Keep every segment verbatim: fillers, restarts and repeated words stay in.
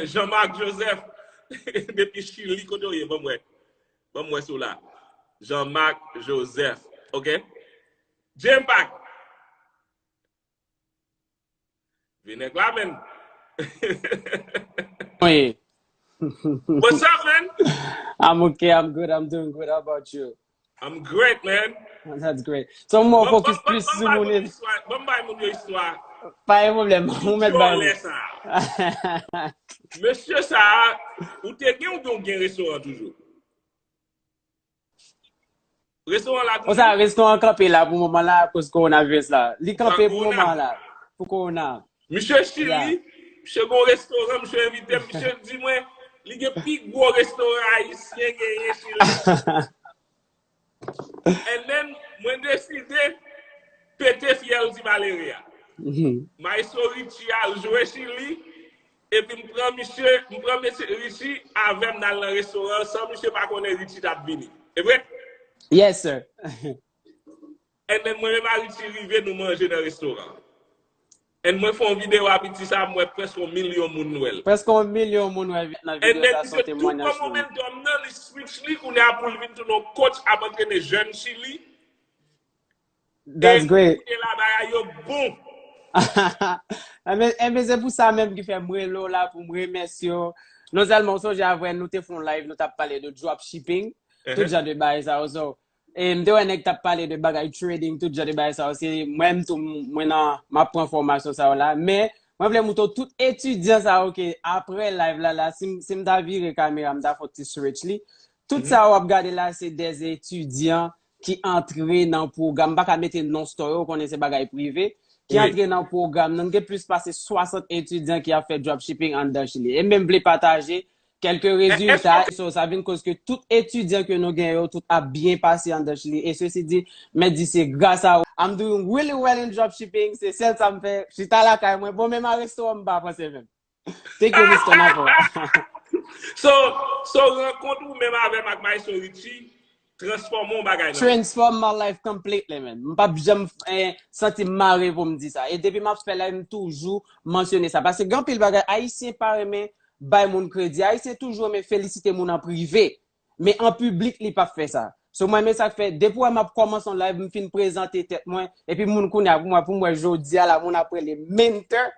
Jean-Marc Joseph, depi Chili, kote w ye? Ban m wè. Ban m wè si w la. Jean-Marc Joseph. Ok. J-Pac. Vye nèg la, man. Wi. What's up, man? I'm okay. I'm good. I'm doing good. How about you? I'm great, man. That's great. So, mwen focus plis sou moun. Ban bay moun yo istwa. Pa gen pwoblèm. Ou mèt bay moun. Mesye sa, ou te gen ou gen restoran toujou? Restoran la. Konsa, restoran kanpe la pou moman la akoz kowonaviris la. Li kanpe pou moman la. Pou kowona. Misye Chili, misye gon restoran, misye envite m, misye di mwen, li gen pi gwo restoran ayisyen genyen Chili. And then, mwen deside pete fyèl ti malere a. Maestro Richie al jwe Chili, epi m pran misye, m pran mesye Richie avè m n al nan restoran san misye pa konnen Richie t ap vini. E vre? Yes, sir. And then mwen menm a Richie rive, nou manje nan restoran. And mwen fè yon videyo a piti sa, m wè prèske yon milyon moun wè l. Prèske yon milyon moun wè nan videyo sa, se yon temwayaj pou mwen. Momentum nan, li switch li, kounye a pou l vin tounen yon coach ap antrene jèn Chili. That's great. Kounye la bagay yo bon. Enben, enben se pou sa menm ki fè m rele w la pou m remèsye w. Non sèlman w sonje avè nou te fè yon live, nou t ap pale de drop shipping, tout jan de bagay sa yo. So, e m te wè nèg t ap pale de bagay trading, tout jan de bagay sa yo. Se mwen menm tou, mwen nan, m ap pran fòmasyon sa yo la. Men, mwen vle montre w tout etidyan sa yo ke apre live la, la, si, si m ta vire kamera, m ta fè yon ti switch li. Tout sa w ap gade la, se des etidyan ki antre nan pwogram. M pa ka mete non store yo, ou konnen se bagay prive. Ki antre nan pwogram nan. Nou gen plis pase swasant etidyan ki ap fè dropshipping anndan Chili. E menm vle pataje kèlke rezilta. So, sa vin koz ke tout etidyan ke nou gen yo, tout ap byen pase anndan Chili. E sesi di, mèt di se gras a ou. I'm doing really well in dropshipping. Se sèl sa m fè. Chita lakay mwen. Bon, menm a restoran m pa panse menm. Thank you, Mister Navo. So, so rankont ou menm avè m ak Maestro Richie transfòme yon bagay nan. Transform my life completely, man. M p ap janm eh, santi m mare pou m di sa. E depi m ap fè live, m toujou mansyone sa. Paske gen anpil bagay, Ayisyen pa renmen bay moun kredi. Ayisyen toujou renmen felisite moun an prive. Men an piblik, li p ap fè sa. So, mwen, men sa k fè, depi wè m ap kòmanse yon live, m fin prezante tèt mwen, epi moun kounye a, pou mwen, pou mwen, jodi a la, moun ap rele mentor,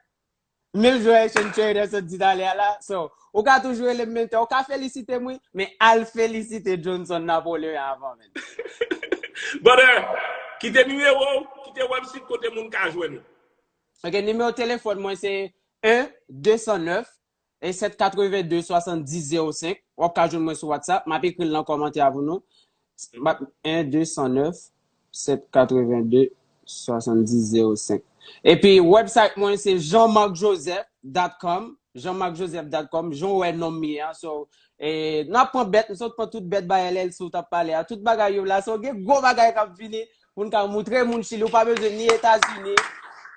Menm jan Action Trader sot di talè a la. So, ou ka toujou rele m mentor, ou ka felisite m wi, men al felisite Johnson Napoleon avan, man. Brother, kite nimewo w, kite website kote moun ka jwenn ou. Ok, nimewo telefòn mwen se en de san nèf e sèt katrevenndez swasanndis zewo senk. W ap ka jwenn mwen sou WhatsApp, m ap ekri l nan kòmantè a pou nou. M ap, en de san nèf sèt katrevenndez swasanndis zewo senk. Epi website mwen se jean marc joseph dot com, jean marc joseph dot com, jan w wè non m ye a. So, e, n ap pran bèt, m sot pran tout bèt bay L L C ou t ap pale a, tout bagay yo la. So, gen gwo bagay k ap vini, pou n ka moutre moun Chili, ou pa bezwen ni Etazini,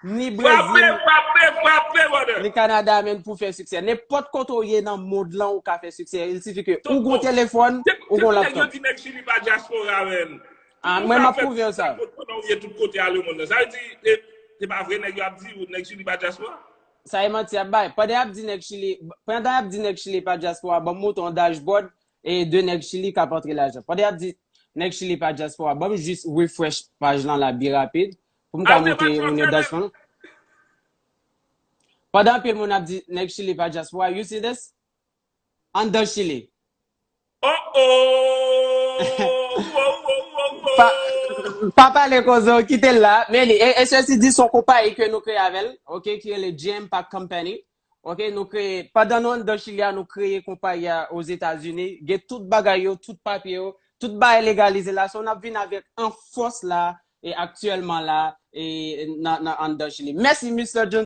ni Brezil, Frape, frape, frape, brother. Ni Kanada, men pou fè siksè. Nenpòt kote w ye nan mond lan, ou ka fè siksè. Il sifi ke ou gon telefòn, ou gon laptop. Yo di nèg Chili pa dyaspora, man. Ah, mwen, m ap pwouve w sa. Kote w ye tout kote a lemonn nan. Sa vle di, e, se pa vre nèg yo ap di, nèg Chili pa dyaspora? Sa e manti y ap bay. Pandan y ap di nèg Chili, pandan y ap di nèg Chili pa dyaspora, ban m montre yon dashboard e de nèg Chili k ap antre lajan. Pandan y ap di nèg Chili pa dyaspora, ban m jis refresh paj lan la byen rapid pou m ka montre moun yo dashboard. Pandan anpil moun ap di nèg Chili pa dyaspora, you see this? Anndan Chili. Oh oh! Pa, pa pale koze w, kite l la. Men li, e, e sesi di se yon konpayi ke nou kreye avè l, ok, ki rele J M Pack Company. Ok, nou kreye, pandan nou anndan Chili a, nou kreye konpayi a Ozetazini. Gen tout bagay yo, tout papye yo, tout bagay legalize la. So, n ap vin avèk an fòs la, e aktyèlman la, e nan, nan anndan Chili. Mèsi, Mister Johnson.